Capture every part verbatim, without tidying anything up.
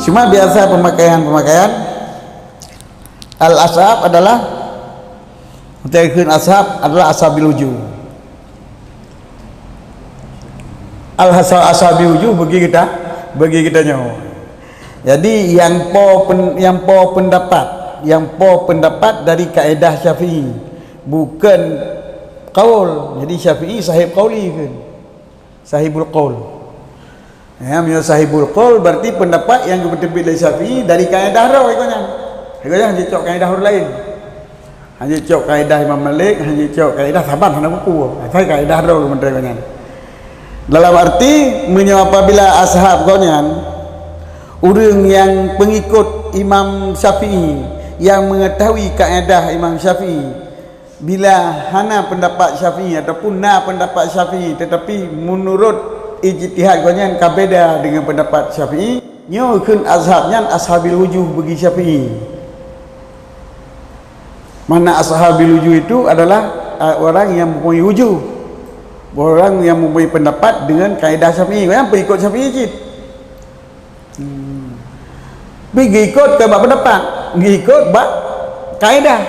Cuma biasa pemakaian-pemakaian, al-ashab adalah, utai kheun ashab adalah ashabil wujuh. Al-hasa-, ashabil wujuh bagi kita, bagi kita nyoe. Jadi, nyang po pen-, nyang po pendapat, nyang po pendapat dari kaedah Syafi'i, bukan qaul. Jadi, Syafi'i sahib qauli kheun. Sahibul qaul. Ya, meunyoe sahibul qaul, berarti pendapat nyang geupeuteubit lé Syafi'i dari kaedah droe gobnyan. Gobnyan hana cok kaedah ureuëng laén. Hana cok kaedah Imam Malik, hana cok kaedah saban hana buku. Asai kaedah droe geumeunteue gobnyan. Dalam arti, meunyoe apabila ashab gobnyan, ureuëng nyang pengikut Imam Syafi'i, nyang mengetahui kaedah Imam Syafi'i, bila hana pendapat Syafi'i ataupun na pendapat Syafi'i, tetapi menurut ijtihad gobnyan ka beda dengan pendapat Syafi'i, nyoe kheun ashab nyan ashabil wujuh bagi Syafi'i. Makna ashabil wujuh itu adalah, ah, orang yang mempunyai wujuh. Orang yang mempunyai pendapat dengan kaedah Syafi'i. Orang pengikut Syafi'i cit. Hmm. Tapi geukot keu bak pendapat, geukot bak kaedah.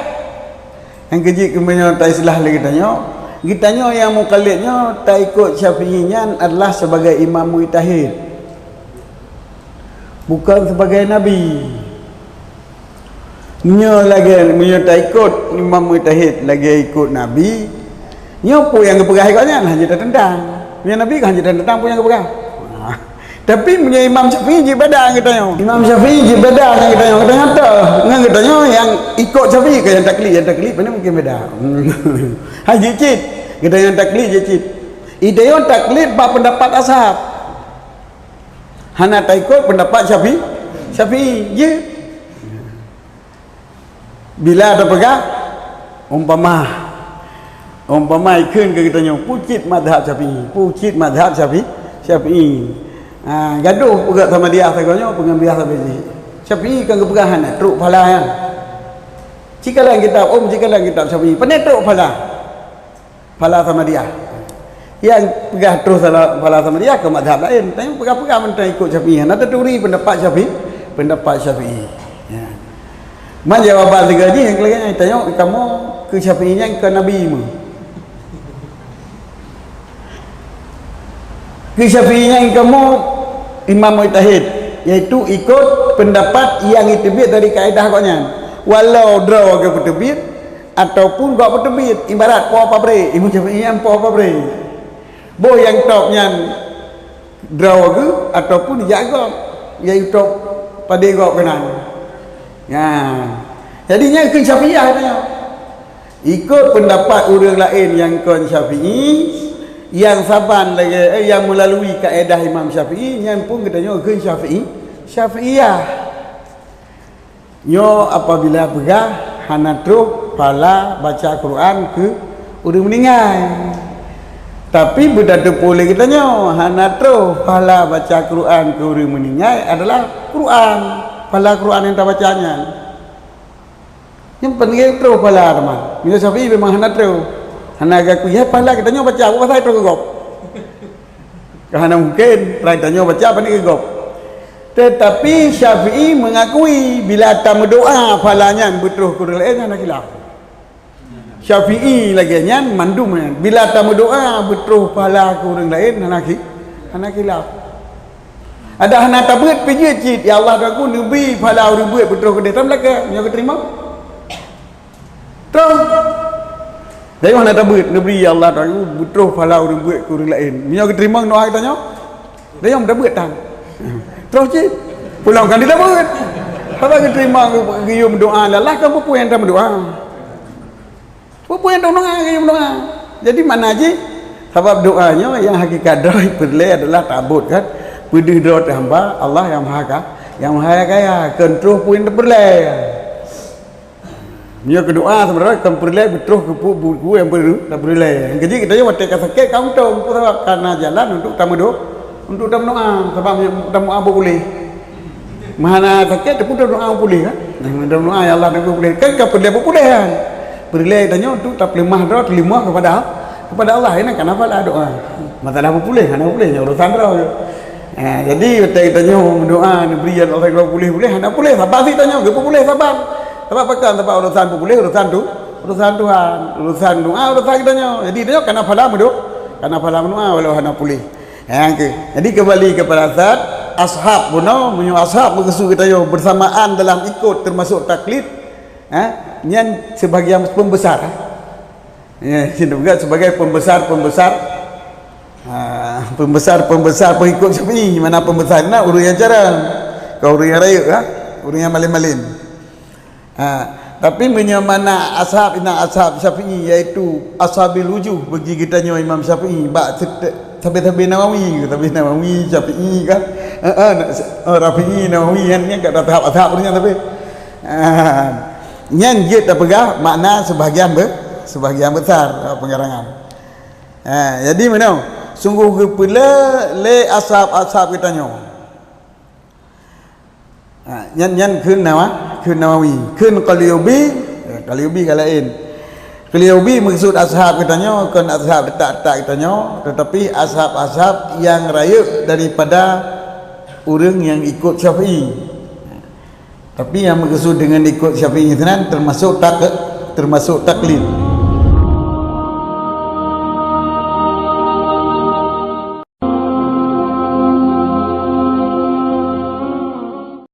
Nyang keujeuet keu meunyoe ta istilah lé geutanyoe, geutanyoe nyang mukallid nyoe taikot Syafi'i nyan adalah sebagai imam mujtahid, bukan sebagai nabi. Nyoe lagée, meunyoe taikot imam mujtahid lagée ikot nabi, nyoe peue nyang geupeugah ikot nyan hana tateuntang. Meunyoe nabi kan hana tateuntang peue nyang geupeugah. Nah, tapi meunyoe Imam Syafi'i jeuet beda ngon geutanyoe. Imam Syafi'i jeuet beda ngon geutanyoe. Geutanyoe toh, ngon geutanyoe nyang ikot Syafi'i keu nyang taklid, nyang taklid pane mungkin beda. Hana jeuet cit. Geutanyoe nyang taklid jeuet cit. Geutanyoe taklid bak pendapat ashab. Hana taikot pendapat Syafi'i. Syafi'i jeuet. Bila tapeugah, umpama, umpama ikheun keu geutanyoe, peue cit mazhab Syafi'i, peue cit mazhab Syafi-, Syafi'i. Ha, gadoh peugah sama dia sagoe nyoe, peungambiah sabe jih. Syafi'i kan geupeugah hana trok pahala nyan. Cikalon kitab, um, cikalon kitab Syafi'i, pane trok pahala. Phala Samadiyah. Nyang peugah troh sala-, Phala Samadiyah keu mazhab laén. Tapi peugah-peugah mantong ikot Syafi'i. Hana taturi pendapat Syafi'i, pendapat Syafi'i. Ya. Man jawaban sigoe jih nyang keulagée nyan, tanyoe kamoe keu Syafi'i nyan keu Nabi meuh. Keu Syafi'i nyan kamoe imam mujtahid, yaitu ikot pendapat nyang jiteubiet dari kaedah gobnyan. Walau droe geupeuteubiet, ataupun gob peuteubiet, ibarat po pabrék, Imam Syafi'i nyan po pabrék. Boh nyang top nyan droe geuh ataupun jak gob, nyang top padé gob keunan. Nah, jadi nyan kheun Syafi'iyah nyan. Ikot pendapat ureuëng laén nyang kon Syafi'i, nyang saban lagée, eh, nyang meulalui kaedah Imam Syafi'i, nyan pun geutanyoe kheun Syafi'i, Syafi'iyah. Nyoe apabila peugah hana troh pahala baca Quran keu ureuëng meuninggai. Tapi beutateupeue lé geutanyoe, hana troh pahala baca Quran keu ureuëng meuninggai adalah Quran, pahala Quran nyang tabaca nyan. Nyang penting troh pahala teuma. Meunyoe Syafi'i memang hana troh. Hana geuakui, hai pahala geutanyoe baca, peue pasai troh keu gob? Ka hana mungken, rai tanyoe baca pane keu gob. Tetapi Syafi'i mengakui bila tameudoa pahala nyan beutroh keu ureuëng laén hana khilaf. Syafi'i lagée nyan mandum nyan. Bila tameudoa beutroh pahala keu ureuëng laén hana khi-, hana khilaf. Ada hana tabeuet pih jeuet cit, ya Allah Tuhanku, neubri pahala ureuëng beuet beutroh keudeh, tam lakée, nyoe geuteurimong. Troh. Tanyoe hana tabeuet, neubri ya Allah Tuhanku beutroh pahala ureuëng beuet keu ureuëng laén. Meunyoe geuteurimong doa geutanyoe, tanyoe tabeuet tan. Troh cit. Pulang kan ditabeuet. Haba geuteurimong geuyue meudoa, lalah kan peue nyang tameudoa. Peue nyang tameudoa, geuyue meudoa. Jadi makna jih, sabab doa nyoe nyang hakikat droe peureulée adalah tabeuet kan. Peudeuh droe teuh hamba Allah nyang Maha Ka-, nyang Maha Kaya, kon troh peue nyang tapeureulée. Nyoe keu doa sebenarnya kan peureulée beutroh keu pu-, buku nyang peureulée, tak peureulée. Nyang keujih geutanyoe watée ka sakét ka untông, peue sabab kana jalan untuk tameudo-, untuk tameudoa, sabab nyang tameudoa beupuléh. Meuhana sakét teupeu tameudoa beupuléh kan? Nah, tameudoa ya Allah tameudoa beupuléh. Kan ka peureulée beupuléh kan? Peureulée tanyoe untuk tapeuleumah droe, teuleumah kepada, kepada Allah. Ini kan apa lah doa? Masalah beupuléh, hana beupuléh, nyan urusan droe. Ha, jadi watèe geutanyoe meudoa neubri Allah geupuléh-puléh, hana puléh, saban sit tanyoe, geupeupuléh saban. Sabab pakon? Sabab urusan peupuléh urusan tu, urusan Tuhan. Urusan doa urusan geutanyoe. Jadi tanyoe kana pahala meudoa, kana pahala meudoa walau hana puléh. Ha, okey. Jadi kembali kepada zat ashab bunoe, meunyoe ashab meukeusud geutanyoe bersamaan dalam ikut termasuk taklid, ha, nyan sebahagian pembesar. Ya, sinoe juga sebagai pembesar-pembesar, ha, pembesar-pembesar pengikut Syafi'i, mana pembesar na ureuëng nyang jarang, keu ureuëng nyang rayeuk, ha, ureuëng nyang malem-malem. Ha, tapi meunyoe mana ashab, na ashab Syafi'i, yaitu ashabil wujuh bagi geutanyoe Imam Syafi'i, bak sete-, sabe-sabe Nawawi, sabe Nawawi, Syafi'i kan, ha, ha, na-, oh, Rafi'i, Nawawi kan, nyan ka tahap ashab ureuëng nyan tapi. Ha, nyan jeuet tapeugah makna sebahagian be-, sebahagian besar, ha, pengarangan. Ha, jadi meunoe, sungguh geupeulé lé ashab-ashab geutanyoe. Ha, nyan, nyan kheun Nawa-, kheun Nawawi, kheun Qalyubi, eh, Qalyubi ka laén. Qalyubi meukeusud ashab geutanyoe, kon ashab detak-detak geutanyoe, tetapi ashab-ashab nyang rayeuk daripada ureuëng nyang ikut Syafi'i. Tapi nyang meukeusud deungon ikut Syafi'i sinan termasuk tak-, termasuk taklid.